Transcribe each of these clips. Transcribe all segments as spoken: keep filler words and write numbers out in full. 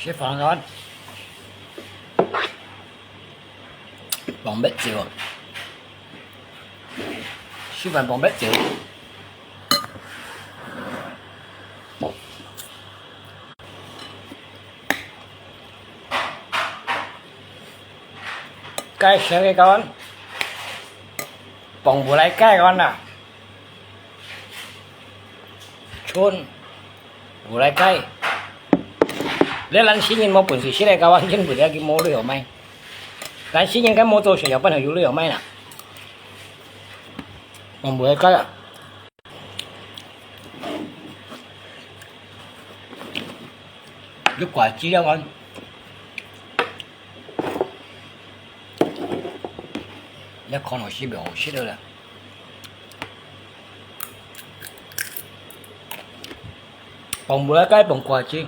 食飯啊，磅白酒，食飯磅白酒。該食个个，磅毋來个个啊。 春，毋來个。你咱新人無本事，食个个完全毋了，佢無鐳好賣。咱新人个無做事，有辦法有鐳好賣啦。我毋來个啊。你怪知了啊？ 也可能是袂好食了啦。磅毋來个磅掛子。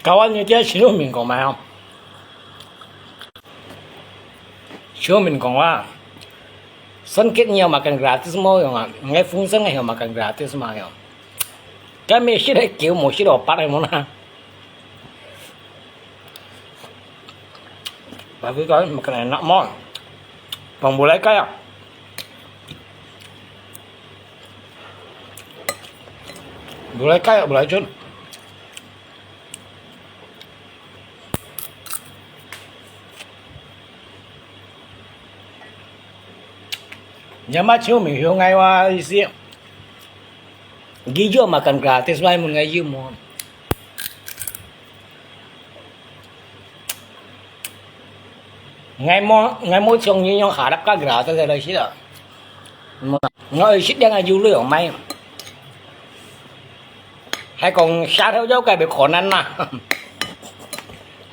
教阮你這新住民講嘛吼，新住民講啊，算計你有makan gratis無用啊，你个風聲个有makan gratis嘛用，該咩食个狗無食到白个無啦。 Tapi kan makan enak mon. Pang bulai kayak. Bulai kayak, bulai chun. Nyama chiu mi hiu ngai wa isi. Gijo makan gratis wa mun ngai yu mon. Ngai mo, ngai mo chong nyi yong harap ka gratis lai sila. Ngai sit yang ayu lu yong mai. Hai kong sa thau jau kai be konan na.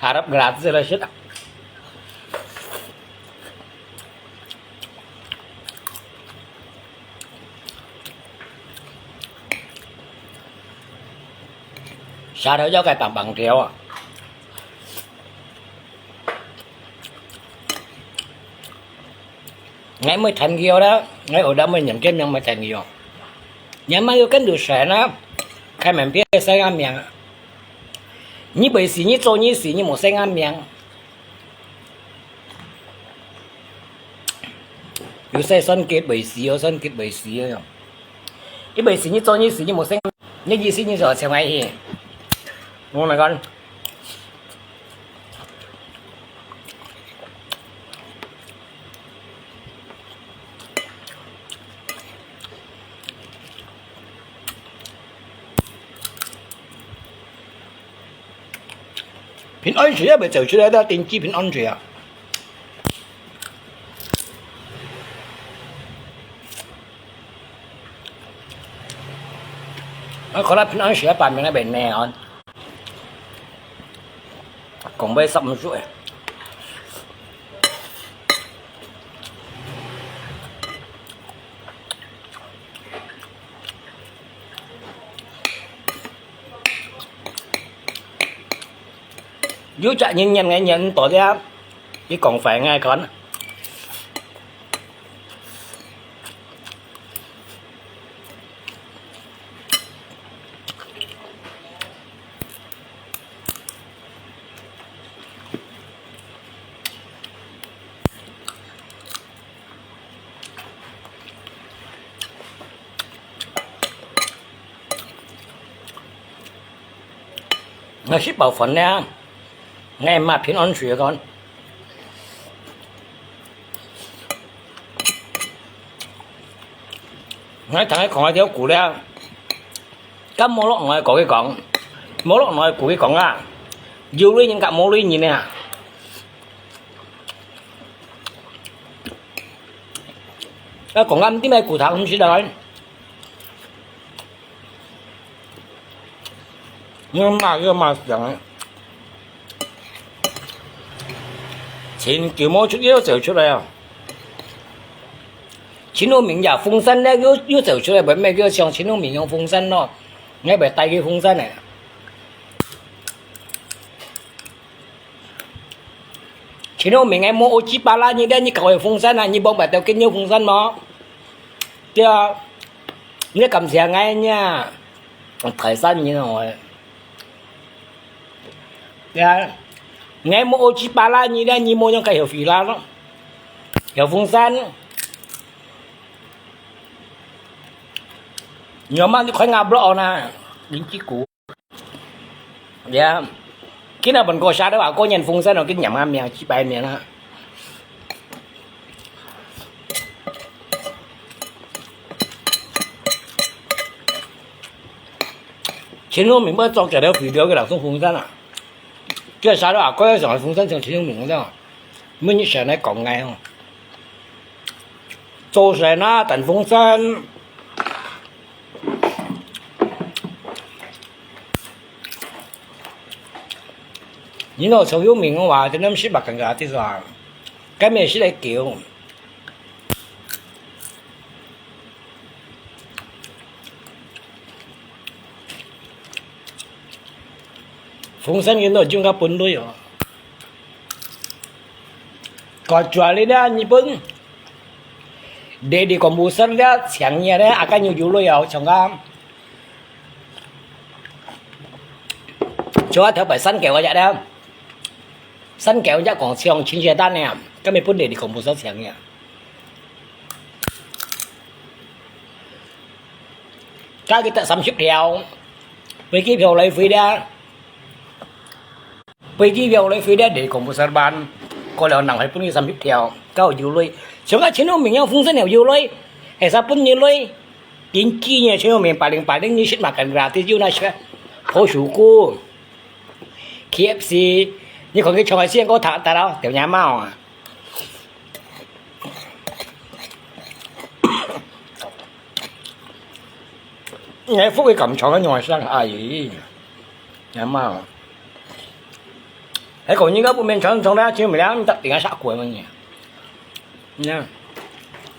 Harap gratis lai sila. 沙頭有个棒棒條啊。𠊎毋會談佢啦，𠊎學到毋會念佢名毋會談佢哦。你嘛有跟著神啊，開門別个神啊名。你背時你做你事，你無神啊名。 有些算結尾時哦，算結尾時哦。一尾時你做你事，你無聲，你意思你就請我去。我來講。 平安時也袂走出來，到登記平安時啊。啊，可能平安時啊，擺明仔袂呢哦。講尾十五歲。 有隻人念个念到了，佢講話𠊎看。 𠊎食飽飯了，𠊎嘛平安水講。𠊎同佢講一條古了，敢無落來過去講，無落來過去講啊，有鐳人甲無鐳人啊。 啊，講啊，毋知咩骨頭毋知來。你罵又罵人，前久無出去就走出來啊。陳永明呀，風扇呢，又，又走出來，毋係，又像陳永明用風扇咯，𠊎會帶佢風扇呢。陳永明，𠊎無O G八啦，你咧，你搞个風扇啊，你無買到更有風扇無？對啊，你感謝𠊎呢，台山人哦。 對啊，𠊎無O G八啦，你咧，你無用該有飛啦咯，有風扇。你嘛，你看𠊎blog哦，林志古。對啊，今日問過下的話，過年風扇哦，跟你講啊，名，幾百名啊。 陳永明愛做幾條肥料个人送風扇啊？這下頭啊，過上風扇像陳永明這樣，每日上來講个哦。做事啊，等風扇。你若陳永明个話，真正係毋敢講个，這種啊，該咩係來叫。 風扇用到用到分類哦。Kecuali呢，日本電力公司呢，請人呢，啊，該有有類哦，像啊，像啊，頭擺三九啊，這呢，三九這講像清潔單呢，根本分電力公司請人。 加佢得三十條，飛機票來回咧，飛機票來回咧，你講毋使辦，過了人還分你三十條，夠有類。像啊，陳永明樣風扇又有類，係啥分你類？點擊呢，陳永明百靈百靈，你識嘛？Kan gratis，有那些，好手鼓，K F C，你看佢唱个詩歌，打打到掉牙毛啊！ 你福氣咁長个，用上阿姨，阿媽。還講人家不免長長的，就沒了，你到底下下跪嘛你？你看，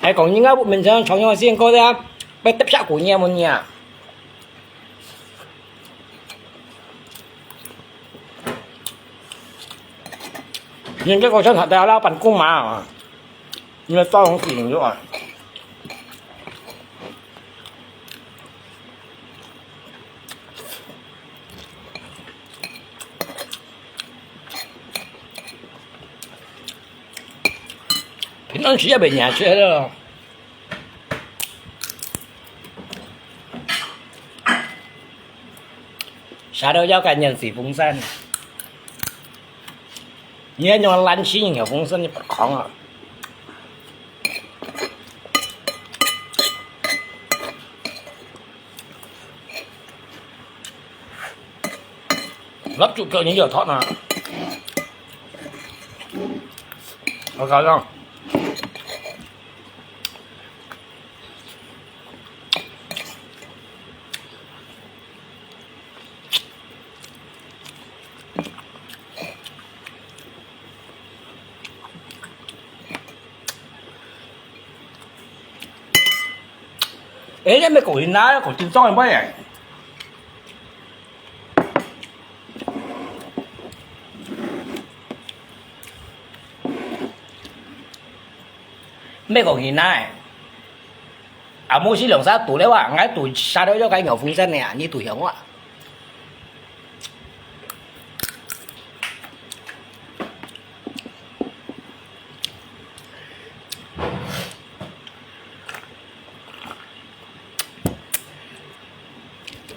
還講人家不免長長用先過的啊，被得下跪你嘛你啊？ 人家國家他的老板供嘛，你们招红顶就啊。平常时也没人吃的咯。 下頭要該人吹風扇，你看用爛氣人个風扇，你不扛啊！蠟燭票你有托呢？我搞上。 哎，你乜講人啊，講真正个咩？乜講人啊？ 啊，無係兩儕堵了啊，𠊎堵下頭有該牛風扇呢，你堵向我啊。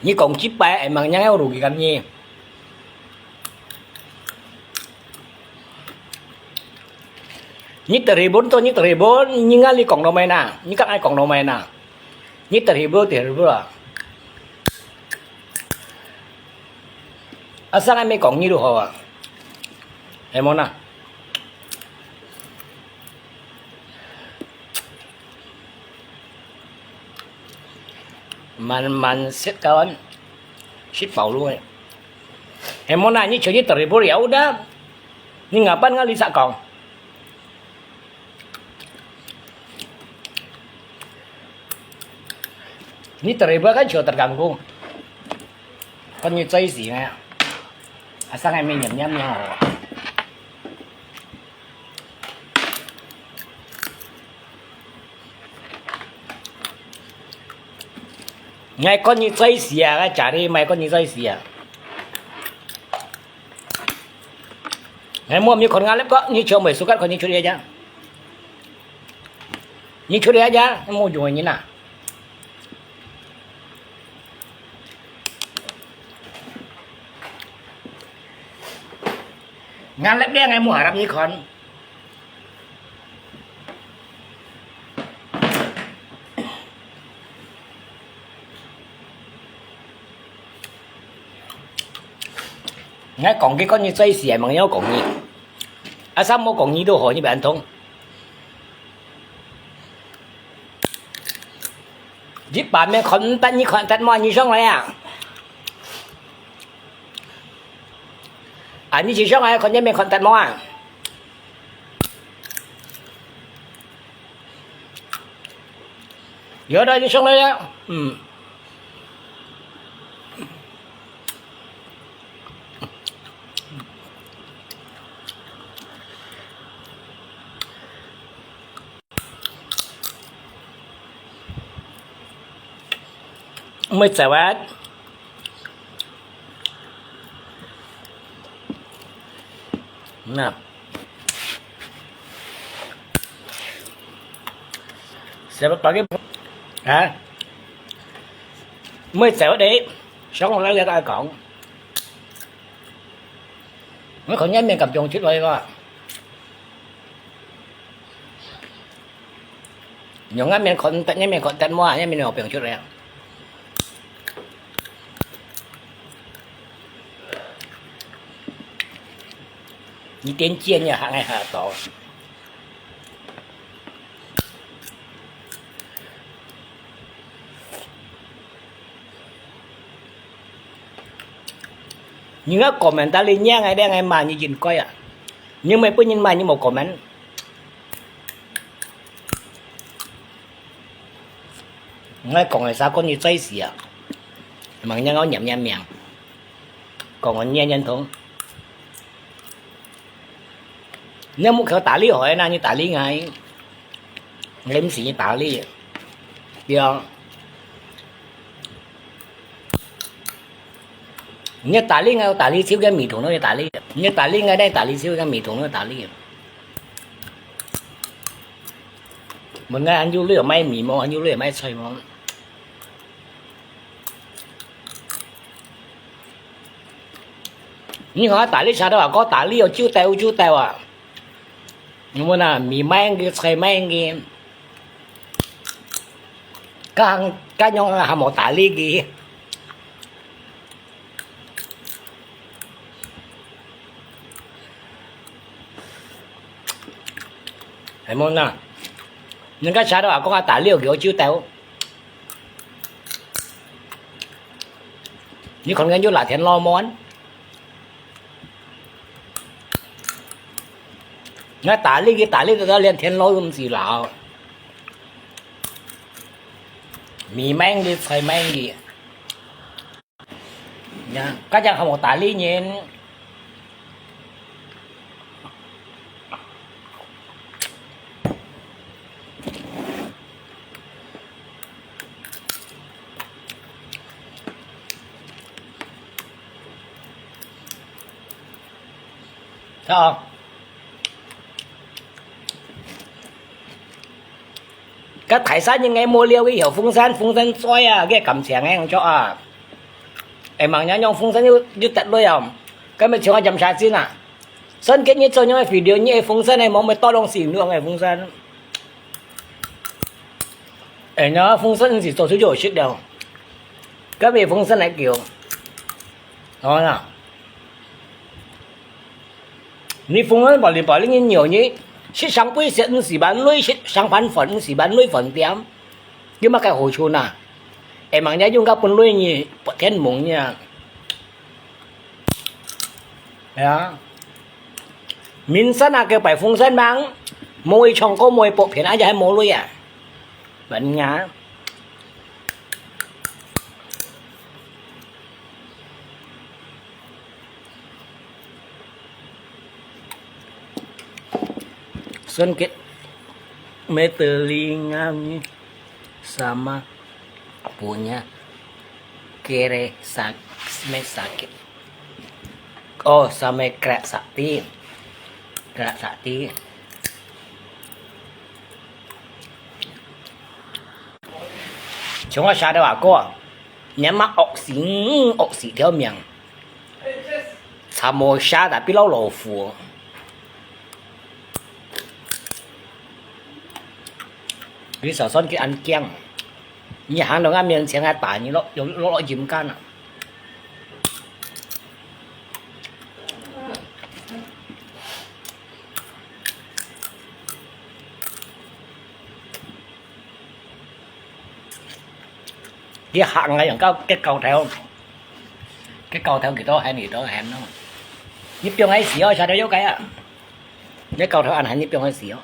你講這擺，哎，吂人有路去看你。 你terhibur to,你terhibur,你ngali kong no mai na, ni kang ai kong no mai na. Ni terhibur, terhibur ah. Asal ai mai kong ni lu ho ah. Emon na. Man, man sit kawan, sit pau lu eh. Emon na, ni cheu ni terhibur, ya udah. Ni ngapan ngali sa kong. 你driver kan chua terganggu. Kon ni cai si ngai. Asal ngai mi nyam nyam nyam ho. Ngai kon ni cai si a, ngai cari mai kon ni cai si a. Ngai mua mi kon ngalep ko, ni chua mai sukat kon ni chua dia ja. Ni chua dia ja, mu jua ni na. Ngalep dia ngai mu harap ni kon. Ngai kong ki kon ni cai si a, mang yau kong ni. Asal mo kong ni tu ho ni ban tong. Ni ba me kon tat ni kon tat mo ni song lai a. A ni si song lai kon ni me kon tat mo a. Yo da ni song lai a. Hmm. Mui cawat. Na. Siapa pagi? Ha? Mui cawat deh. Song lai lihat akong. Ngai kon ni me kam jong chit lai ko. Nyong ngai men kon tat, ngai men kon tat mo, ngai men ho piang chut le. Ni tian jian ya hak ngai ha to. Ni ngai comment tali ni ngai deng ngai ma ni jin koi a. Ni mai pun ni ma ni mo comment. Ngai kong ngai sa kon ni cai si a. Mang ni ngau niam niam miang. Kong ngon nian nian thong. Ni mu kêu tali hoi na, ni tali ngai. Ngai msi ni tali. Yo. Ni tali ngai tali chiu ke mi thong ni tali. Ni tali ngai dai tali chiu ke mi thong ni tali. Mun ngai an yu lui mai mi mo, an yu lui mai choi mo. Ni hoi tali sa do a, ko tali yo chiu teo chiu teo a. Ni mun a, mi mai ngi, choi mai ngi. Ka hang, ka nyong ha mo tali ki. Hai mun a. Ni ka sa do a, ko ka tali yo chiu teo. Ni kon ngan yu la thien lo mon. Ngai tali ki tali to lien thien lo yum si lao. Mi meng ki, choi meng ki. Ya, ka jang ha mo tali nyen. Sao? Ka Thái Lan人个無聊个，有風扇，風扇吹啊，个感情个樣子啊。哎，望人用風扇又，又跌落啊，根本像我飲茶精啊。 Son kit nyi做樣个video，nyi个風扇个，無乜多東西用个風扇。哎，那風扇是做出就有食了，該邊風扇來叫，好啦。你風扇把你把你扭你，食上杯食毋是辦累，食上飯飯毋是辦累飯店，有麼个好處呢？哎，望人用个本累呢，白天夢呢。 Ya. Minsan a kêu擺風扇bang，無會唱歌，無會播片，aja還無鐳啊。Banya. Songket, Mediterranean sama punya kere sak, me sakit. Oh, sama kera sakti. Kera sakti. 像我寫到阿哥啊，你阿媽惡死，惡死條命，查無寫tapi老老虎。你小算佢恁驚，你行到佢面前還打你落，落，落陰間啊！ 你行啊，用到个高頭，个高頭幾多喊幾多喊咯。你放个時候，啥都有个啊。你高頭恁喊，你放个時候。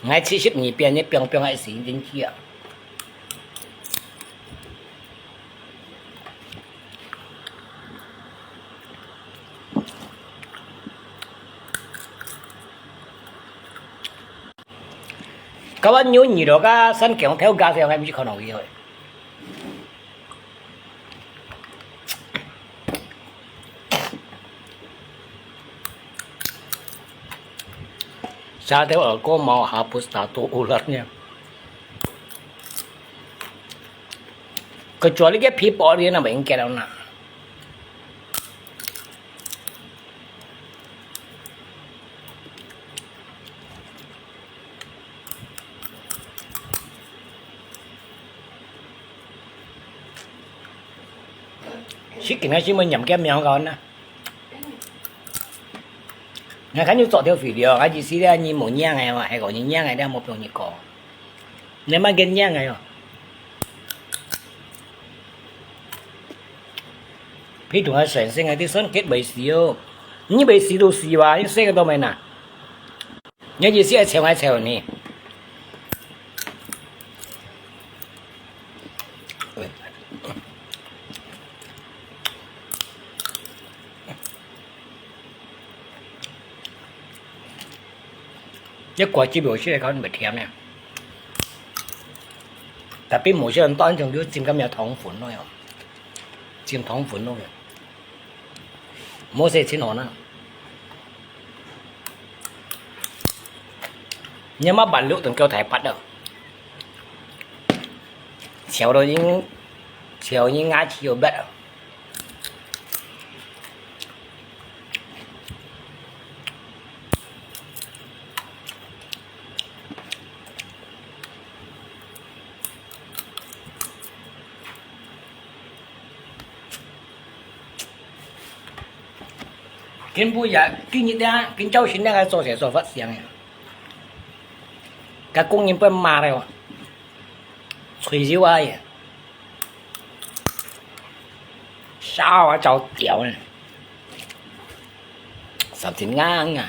𠊎七十二變，你放放个時真知啊。該碗牛耳朵个三角頭加上，𠊎毋識看到佢。 Sa teo ako mau hapus tato ularnya. Kecuali dia pipok dia nak main kira na. 識今下先會念个名个呢。𠊎看你做條video，𠊎意思咧，你無念个嘛，係講你念个，你無同你講。你莫跟念个喲。 Pi tu nga sen sen nga ti sen ket bai sio. Ni bai si tu si wa, ni sen to mai na. Nya ji si ai cheu ngai cheu ni. Ye kwa ji bai si ai kau ni bai thiam ya. Tapi 無些人當中就浸个咩糖粉咯喲，浸糖粉咯喲。無些清好呢。你嘛半路等夠大發了，潮到人，潮人牙齒又白了。 今晡日，今日啊，今朝晨啊，做事做發生啊。該工人分罵了，吹牛啊！ 燒啊，燥掉呢，十斤硬啊！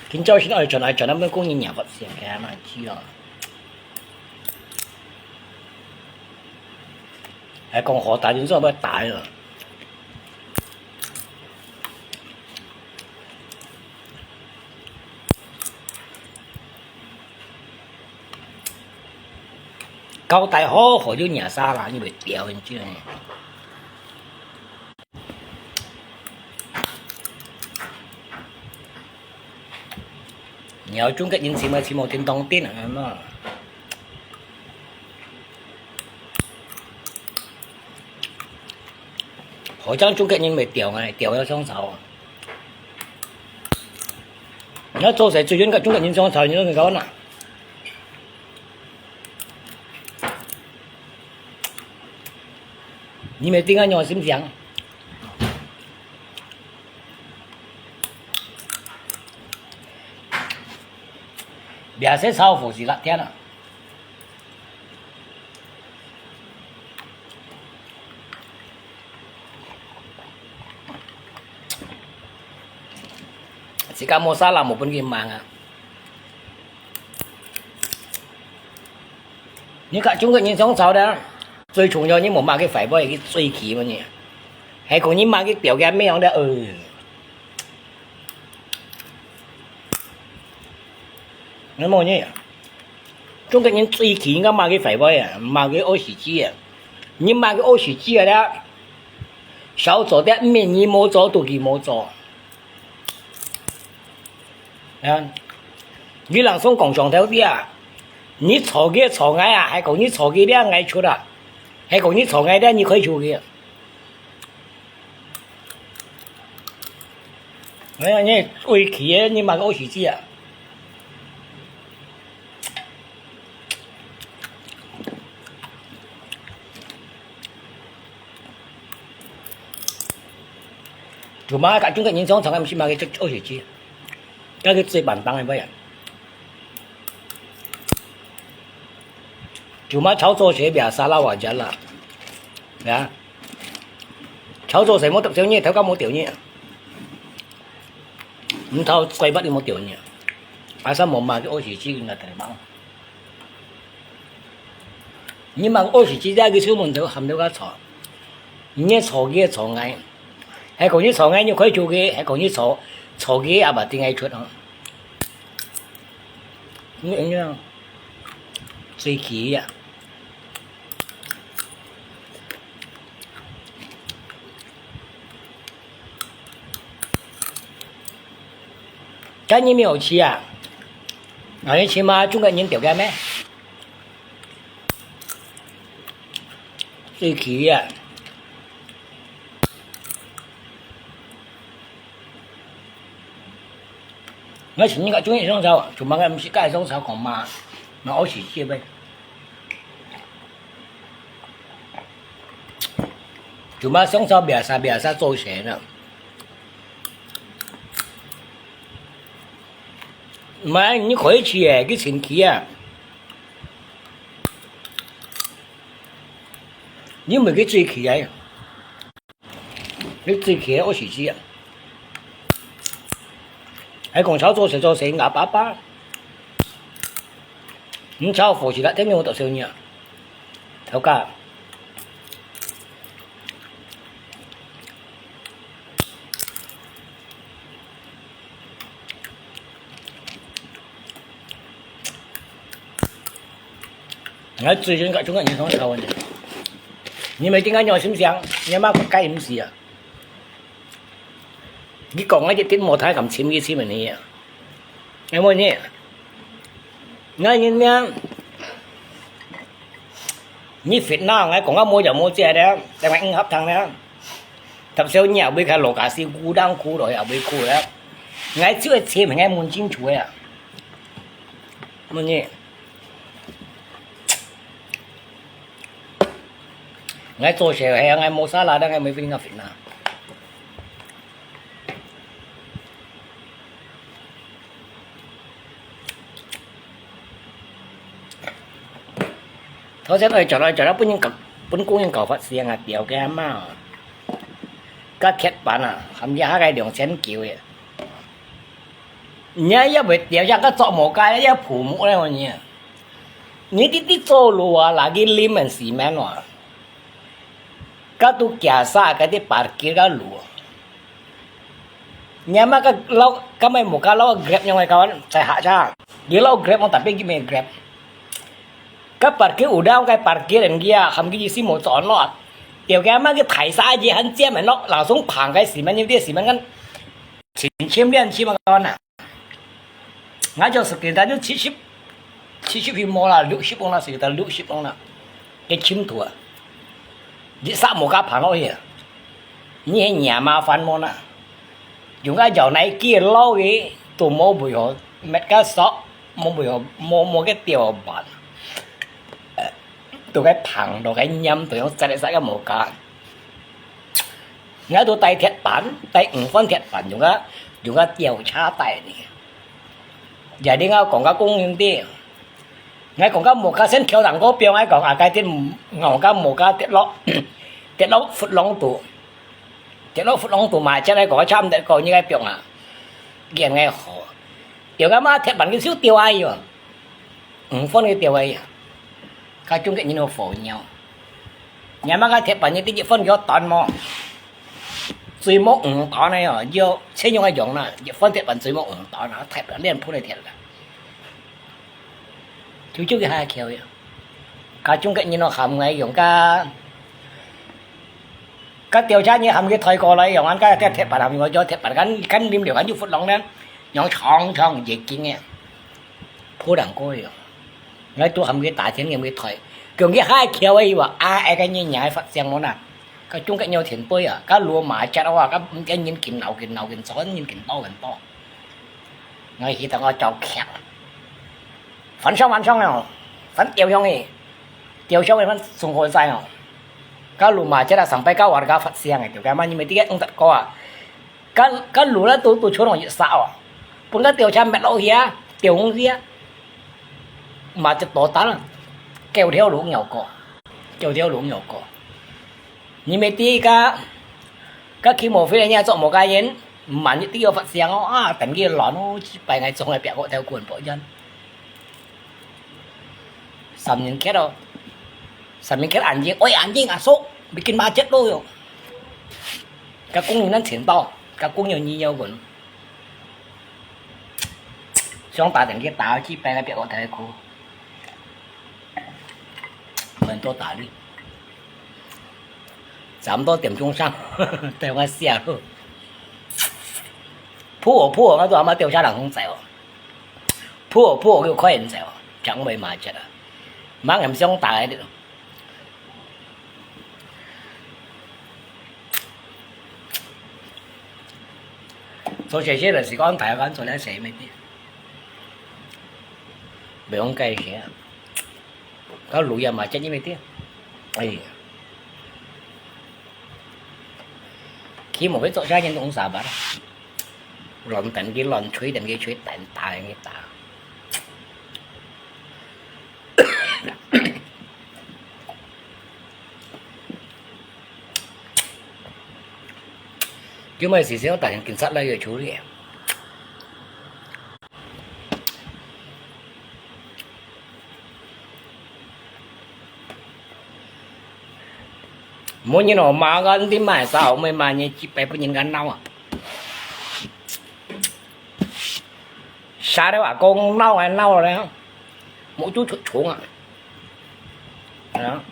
今朝晨愛轉愛轉，那麼工人也發現，哎呀，那去了。還講好打，今朝要打了。 交代好好就惹沙啦，你會掉進去。你要中國人起碼起碼叮當叮啊嘛。 好像中國人會掉啊，掉了上手啊。你要做事最近个中國人上手，你都能夠拿。你沒聽啊，你心想。別些炒火是辣天啊。 J 自家無沙拉無分佢吂啊。你看中國人上朝个，最重要你無罵佢壞話，佢最氣嘛你。還講你罵佢表个咩樣个，呃。你無呢？中國人最氣應該罵佢壞話啊，罵佢屙屎雞啊。你罵佢屙屎雞啊，少做點，面你無做，肚佢無做。 啊，你人想講上頭啲啊，你坐佢坐𠊎啊，還講你坐佢這𠊎出啊，還講你坐𠊎這你可以出去。哎呀，你胃氣个，你罵个屙屎雞啊！ Cuma kat中國人上朝，毋係罵佢做，做事情，該佢最板當个樣。Cuma朝做事biasa lah，wajar lah，呀，朝做事無得罪你，頭家無丟你，毋透怪不你無丟你，asal無罵佢屙屎雞，應該得嘛。 你吂屙屎雞，佢出門口喊到佢坐，你坐佢坐𠊎，還講你坐𠊎，你可以出去，還講你坐，坐佢也毋定𠊎出啊。你，你啊，最氣啊！ 該你沒有去啊？啊，你起碼中國人丟个咩？最氣啊！𠊎尋人家中意上朝，做麼个毋係該上朝講嘛？那我是這位。 Cuma上朝biasa-biasa做事呢。毋係，你可以去誒，佢生氣啊！你毋係佢最氣誒，你最氣誒，我試試啊！還講朝做事做事，阿爸爸，你朝服侍啦，天天我讀小人啊！ 頭家。𠊎最近摎中國人上朝呢，你毋係點解仰心想，你阿媽該毋係啊？ 你講𠊎一定無聽，敢親佢親你啊？𠊎問你，𠊎人呢？你fitnah𠊎講啊無有無借呢，在𠊎硬合堂呢。Tapi你也會開lokasi gudang苦落，也會苦了。𠊎就係親，𠊎問清楚呀。問你。 𠊎做事係啊，𠊎無salah，但𠊎無分人家fitnah。頭先愛做來做來，分人搞，分工人搞發生啊，吊个阿媽哦，个鐵板啊，含一下个兩千九个。 你也會掉下个做麼个，也鋪木咧，你。你直直做路啊，拿去lim and cement啊。該都假沙，該啲parkir个路。你阿媽个老，該買木个老Grab樣个，kawan，在下下。你老Grab，我特別去買Grab。該parkir udah，該parkir人家啊，含佢意思無做咯。掉个阿媽个大沙也很尖很咯，老松旁个cement，有啲cement kan 千千兩千嘛，講啊。𠊎就係簡單就七十，七十去無啦，六十公啦，係得六十公啦，个深度啊。一煞無加盤落去啊，你係惹麻煩無啦？用个搖奶機撈个，都無為好，搣个索，無為好，無，無个吊板。都个棚，都个黏，都用實實个無加。 𠊎都帶鐵板，帶五番鐵板，用个，用个吊車帶呢。Jadi𠊎講个公平啲，𠊎講个無加先橋頂高標，𠊎講啊，該啲，𠊎講个無加跌落，跌落窟窿肚，跌落窟窿肚嘛，真係講差毋多過你个標啊。見个好，釣个嘛，鐵板个手釣啊喲，五分个釣啊喲，該中國人好火尿。你嘛該鐵板个第一分叫短無？最無五短个喲，要切用个用啦，一分鐵板最無五短啦，鐵板練鋪个鐵啦。就就个下橋喲，該中國人哦，含个用个。 該釣車人含佢抬過來，用恁个鐵，鐵板含佢，用鐵板，緊，緊啉了，緊又窟窿呢，用長長一斤个，鋪兩個月，𠊎都含佢打錢，含佢抬，叫佢下橋个話，啊，哎，該人也發現無啦，該中國人有錢飛啊，該羅馬節啊，該，該人緊鬧，緊鬧，緊吵，人緊多，緊多。 𠊎去同𠊎照劇。晚上，晚上哦，反釣上去，釣上去反送回晒哦。該羅馬節啊，上擺該我个發生个，就該嘛，你們這個五十個啊，該，該羅啦都，都出來一殺哦，分該釣車滅落去啊，釣紅去啊，嘛就多單啊，九條羅咬過，九條羅咬過。你們這個，該起毛飛人家做麼个人？ 萬一都有發生哦，啊，等佢亂哦，幾擺𠊎總係別個條棍保人。三年級哦，三年級安靜，喂，安靜，阿叔，bikin macet咯喲。該工人能請到，該工人你要問。想打電話打幾擺，別個條褲。 很多打理。差不多點鐘上，對我笑。鋪哦，鋪哦，𠊎都阿媽掉下來紅仔哦。鋪哦，鋪哦，又快點仔哦，講話嘛覺得，蠻很想打的。做這些的時光，台灣做了誰沒的？不用改寫。 該路也嘛，真因為點。哎呀，起毛會做啥人都沙巴啦，亂等佢亂，吹等佢吹，等打等佢打。就買時間，大人警察來个處理。 無人哦，罵个，你罵啥？我們罵你幾百不人家鬧啊。啥的話，講鬧還鬧咧，目珠出蟲啊。啊。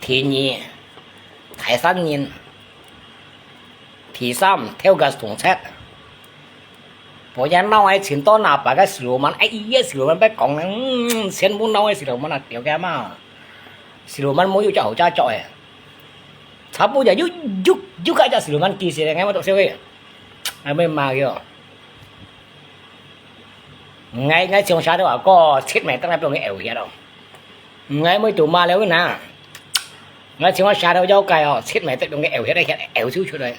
第二，大山人。 第三，跳个動作。無人鬧愛尋到哪把个slow man，哎，伊个slow man別講了，嗯，全部鬧个slow man啊，掉个嘛。slow man無有隻好隻著誒。差不多又，又，又該隻slow man其實，𠊎無讀小學。𠊎會罵佢哦。𠊎，𠊎從小到大過，七米當然畀佢咬血咯。 𠊎會堵馬了哪。𠊎像𠊎舌頭要該哦，切埋得用个咬血个血咬就出來。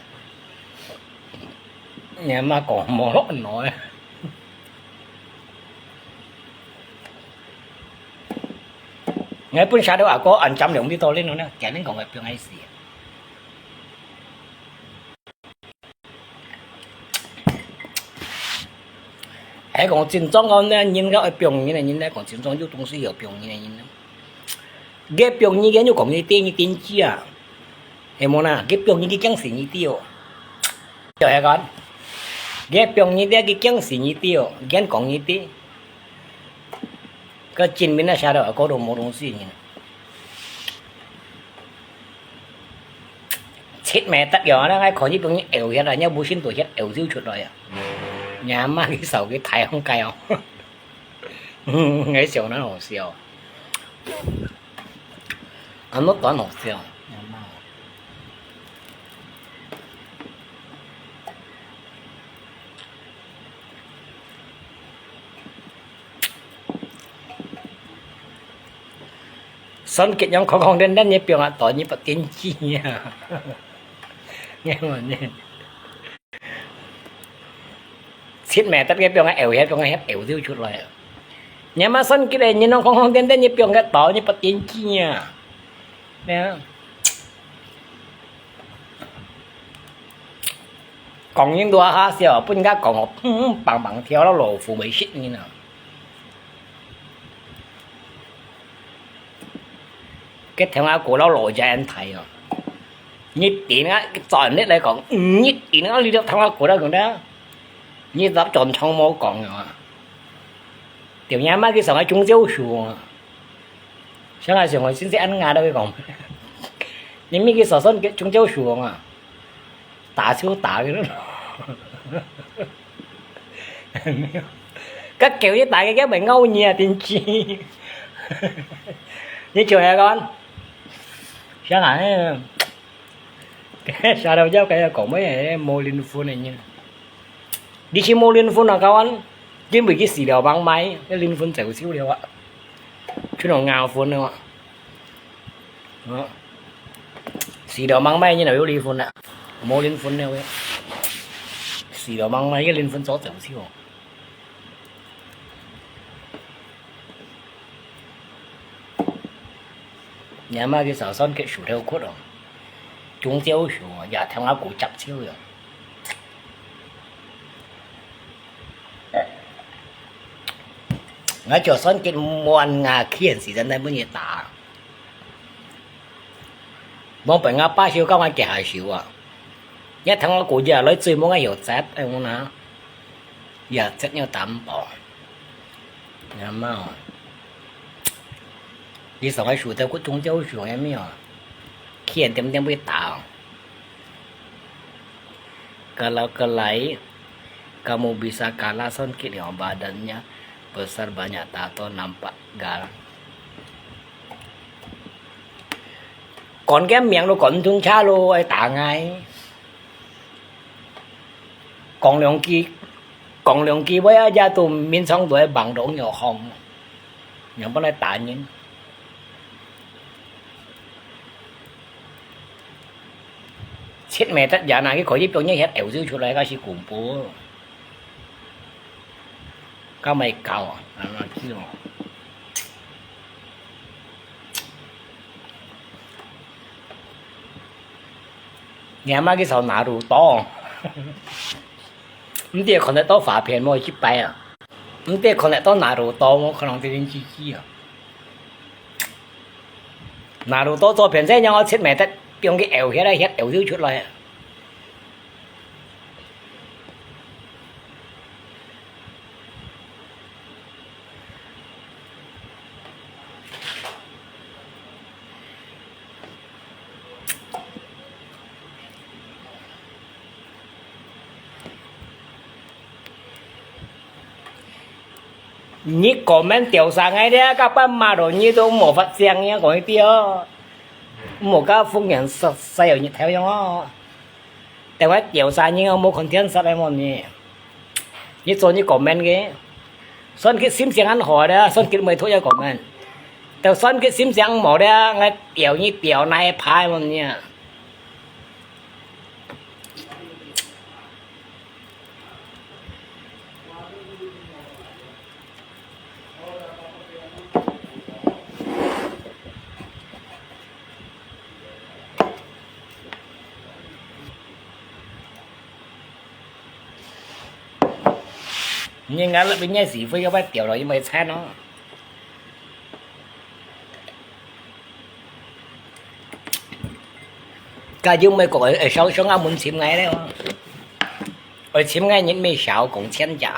你阿媽講無落腦咧。𠊎本舌頭阿哥恁尖用得到恁樣呢，驚人講个放愛死。 係講真正講呢，人个愛放人个人來講，真正有東西要放人个人呢。佢放你，佢又講你癲，你癲雞啊，係無啦？佢放你，佢驚死你啲哦。就係講，佢放你啲，佢驚死你啲哦，佢講你啲。 該真面个舌頭啊，講到無東西呢。切咩得了啊！𠊎看你分人咬血啊，你無心度血咬就出來啊！你阿媽佢手佢大紅雞哦！𠊎笑得好笑，恁多短好笑。你阿媽。 Son kit yang khong khong den den ye piong a to ni pa tin chi ya. Nghe mà nè. Sít mẹ tắt cái piong a ẻo ya piong a hep ẻo diu chut lòi. Nghe mà son kit ye nong khong khong den den ye piong a to ni pa tin chi ya. Nè. 講人都哈笑，分人家講哦，砰砰砰砰跳到老虎尾食人啊！該聽阿哥老老人家恁大哦，你點啊，轉力來講，你點啊，你就聽阿哥來講的，你咋轉頭無講啊？對呀，嘛去上个宗教書啊，上个上个先生恁樣都會講，你咪去上上个宗教書啊。 打就打个咯。該狗一打个，根本咬你啊，真气！你就係講，像啊，嘿，啥都要跟佢講，乜無靈魂个人。你去無靈魂啊，kawan，因為佢死了茫茫，該靈魂走走了啊，去弄牙魂了啊。 哦，死了茫茫，你哪有靈魂啊？無靈魂了喂。死了茫茫，一靈魂早走去哦。你阿媽去上上去樹頭窟哦，中招樹哦，也聽阿哥接招哦。 𠊎就算結滿啊，佢還時間在分佢打。莫分𠊎爸手教𠊎結下手啊！你聽𠊎講呀，來追問𠊎有責，哎，我哪？有責任擔保。你阿媽哦，你上海樹頭窟中招樹个咩哦？佢還點點會打哦。 Kalau kelai, kamu bisa kalah songkit yang badannya besar banyak tato nampak garang. Còn cái miệng nó còn thun cha lô ai ta ngai. Còn lòng kia, còn lòng kia với ai gia tù miên song tuổi bằng đổ nhiều hồng. Nhiều bữa nay ta nhìn. Chết mẹ tắt giả này cái khỏi tiếp tục nhớ hết ẻo dữ chuột lại cái gì cũng bố. Có mày cầu, à, nó kêu. Nhà má cái sao nã rù to. Không biết còn lại tao phá phiền mua chip bay à. Không biết còn lại tao nã rù to mua còn lòng tiền chi chi à. Nã rù to cho phiền thế nhau chết mẹ tắt, trong cái ẻo hết đấy, hết ẻo dữ chuột lại à. Nyi comment調查𠊎咧，甲班罵到你都無法聲呀，講一啲哦。無甲風人實實有日頭樣哦。等下調查你，我無content實在無你。你做你comment个，算佢心情恁好咧，算佢每拖一comment。等算佢心情無咧，𠊎調你調哪一排無你啊？ 你眼裡面个是非，要不要掉了，因為慘哦。 該有美國个，會想，想啊，問尋𠊎咧哦。會尋𠊎，你毋係想講錢價。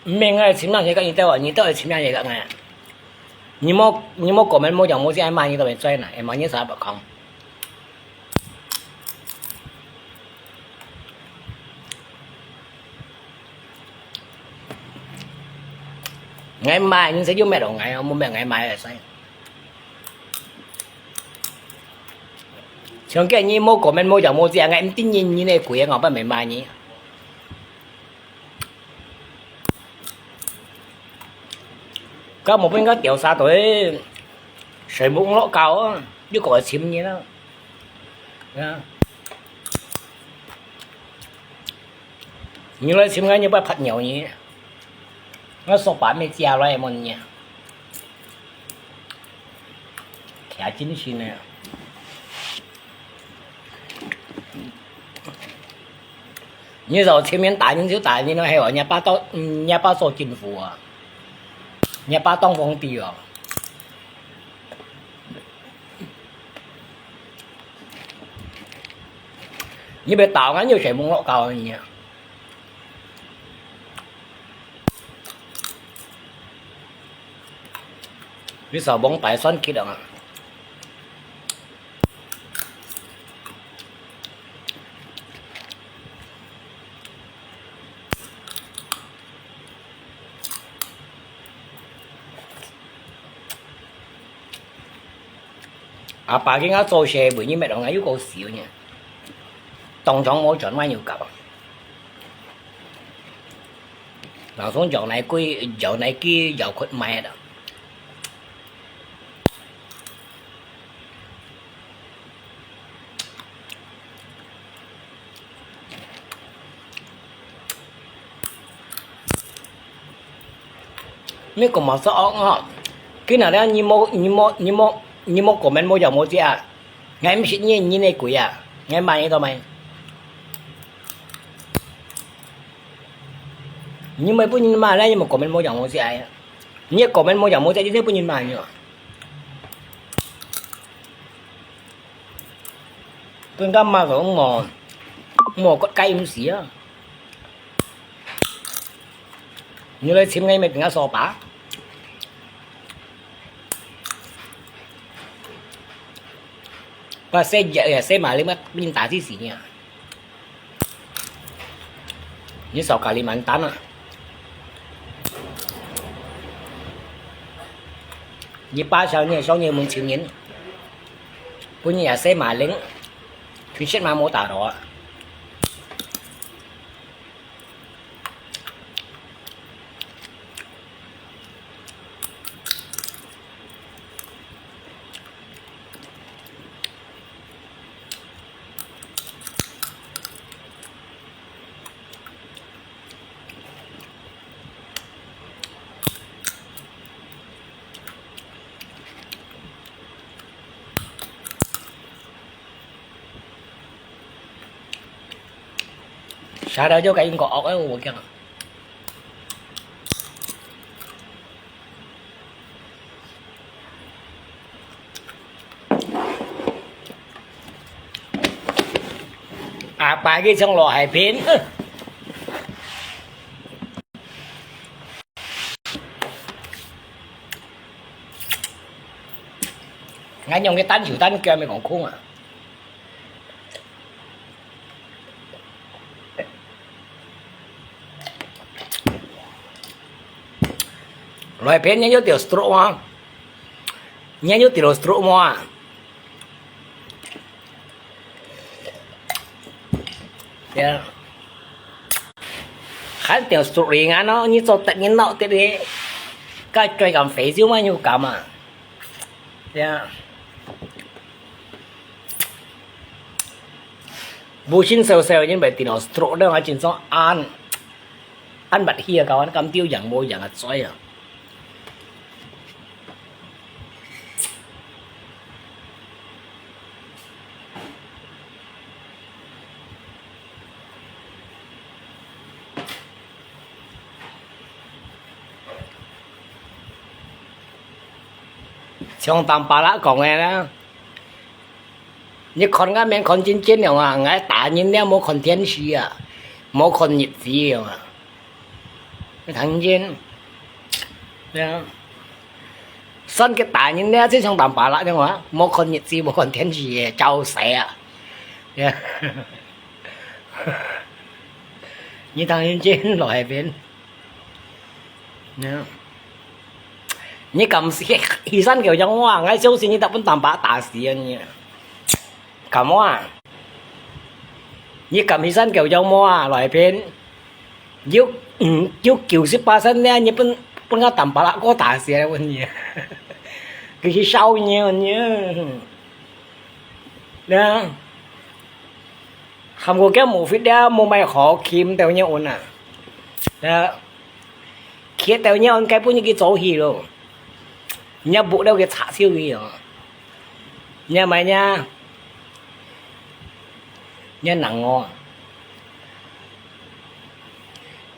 毋係𠊎尋人个，你兜啊，你兜會尋人个𠊎。 你莫，你莫comment，莫講，莫講，哎媽，你都沒追呢，哎媽，你啥不空？𠊎買，你使用買落來哦，莫買𠊎買个使。像今日莫comment，莫講，莫講，𠊎毋知你，你那鬼，𠊎不明白你。 該無分該調查隊，水木落搞啊，又過尋你啦。啊。你來尋𠊎，你不要拍鳥呢。𠊎手把妹借來問你。忒精神了。你就前面打人就打人了，還有你爸到，嗯，你爸做政府啊，你爸當皇帝哦。 你別打𠊎，你有誰摸我搞你啊？你少摸大選舉啊！ 阿爸今下做事為你乜樣啊，又過少呢。當場無轉彎又搞。老總叫來歸，叫來寄，要困買的。 你講麼事哦？今日咧，你無，你無，你無，你無comment無樣無跡啊？𠊎毋識你，你个鬼啊！𠊎罵你做麼？你無分人罵咧，你無comment無樣無跡啊？你个comment無樣無跡，你就分人罵你哦。 分人罵个，無，無个該毋死啊！你來尋𠊎，乜變个掃把？把細隻个細馬力乜，分人打死死呢！ 你少咖哩滿單啊！你爸少年少年門青年，分你也細馬零，全身嘛無打到啊！ Shout out cho cái có ốc ấy của Kiang. À, bài cái xong lò hài phiến. Ngã nhông cái tán chịu tán kia mày còn khôn à. Lòi phiên nhá, nhớ tiểu stroke mà. Nhớ, nhớ tiểu stroke mà. Yeah. Khán tiểu stroke ngã nó, như cho tận nhân nọ tết đi. Cái chơi cảm phế chứ mà nhu cảm à. Yeah. Vô sinh sầu sầu nhưng mà tiểu stroke đó chính xác ăn. Ăn bát hia kau ăn cam tiêu yang mô yang à choi à. Chong tam pa la kong e na. Ni khon nga men khon chin chin yong a, ngai ta nyin ne mo khon tian shi a, mo khon nyit zi yong a. Thang chin. Ya. Son ke ta nyin ne, chi chong tam pa la yong a, mo khon nyit zi, mo khon tian shi e, chau sai a. Ya. Ni thang chin chin lo hai bin. Ya. Ni kam si, hisan kêu yang wa, ngai siu si ni tak pun tam pa ta si ya ni. Kam wa. Ni kam hisan kêu yang wa, lo hai bin. Yuk, mm, yuk kiu si pa san ne, ni pun, pun nga tam pa la ko ta si ya wun ni. Kisi sau ni ni. Ya. Hàm kô kiang mù fit ya, mù mai khó khim têu nyi ôn à. 呃，佢兜人該本日佢做戲咯，人家屋了个插手佢哦，人家買人，人家能哦。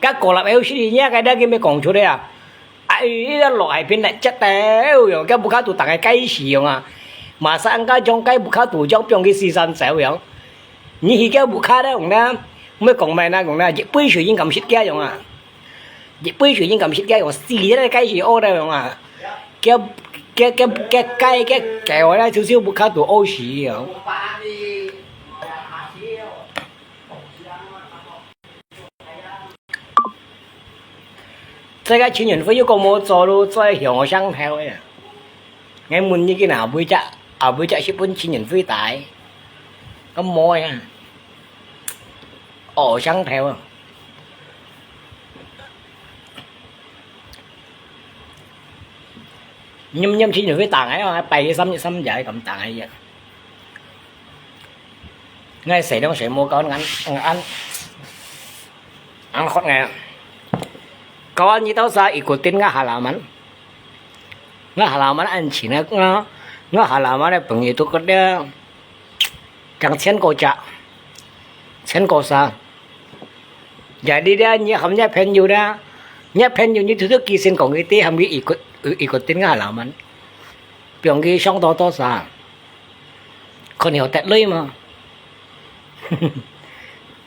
該个立有時人家該兜佢乜講出來啊，哎，落海邊來接兜樣，該屋下肚大个該死樣啊，馬上該將該屋下肚將放佢四散走樣。 你去該屋下咧，講啦，毋係講咩啦，講啦，一杯水已經敢食佢樣啊，一杯水已經敢食佢樣，死咧該時屙咧樣啊，該該該該該該狗咧，就就屋下肚屙屎樣。這個陳雲輝又講無做咯，做香港頭个。𠊎問你个哪，會隻，啊，會隻日本陳雲輝大，咁無呀？哦，香港頭啊！念念陳雲輝大个啊，拜三日三日咁大个呀。 Ngai sài dong sài mo kawan ngan, ngan, ngan hot ngai. Kawan ni tau sa ikutin nga halaman. Nga halaman an chin nga, nga halaman ai pengyu tu ket dia. Chang chen ko cha. Chen ko sa. Jadi dia ni ham nya phen yu dia. Nya phen yu ni tu tu kisin kong iti ham ki ikut, ikutin nga halaman. Piong ki song to to sa. 看曉得累嘛。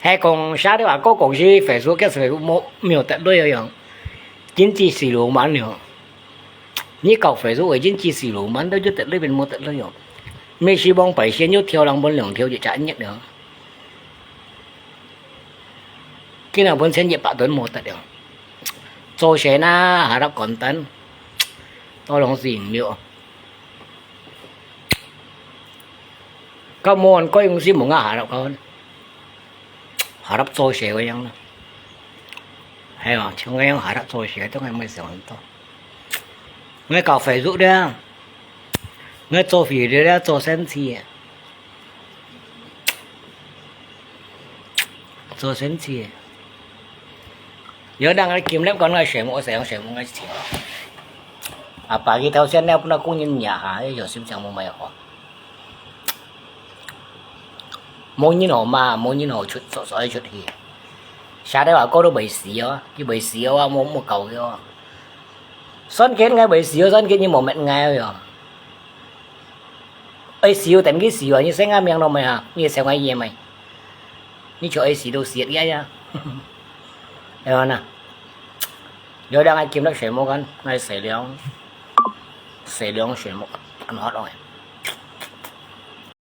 係講，寫到話，哥講是Facebook，該Facebook無，沒有得累个樣。經濟是浪漫了。你搞Facebook个經濟是浪漫，都就得累變無得累哦。沒希望百姓又挑人分兩條一隻一日了。今日分千一百噸無得了。做事啦，下落簡單，多攏是贏了。 該無人該用心無啊，下落該下落做事个樣啦。係啊，像該樣下落做事，當然會想很多。𠊎搞Facebook个，𠊎做Facebook个，做生意个。 做生意个。有人个金粒講个全部，我使用全部个錢。啊，把佢頭先了，分到工人nhà下，有心想無買好。無人好嘛，無人好出，所所以出去。寫到話，哥都袂死哦，佢袂死哦，無無搞佢哦。算計𠊎袂死哦，算計你無滅𠊎哦。 愛死就等佢死啊！你生个命都無啊！你想个嘢無？你就愛死都死个呀！係嘛？有兩个金粒全部kan，愛死了，死了全部，很好咯。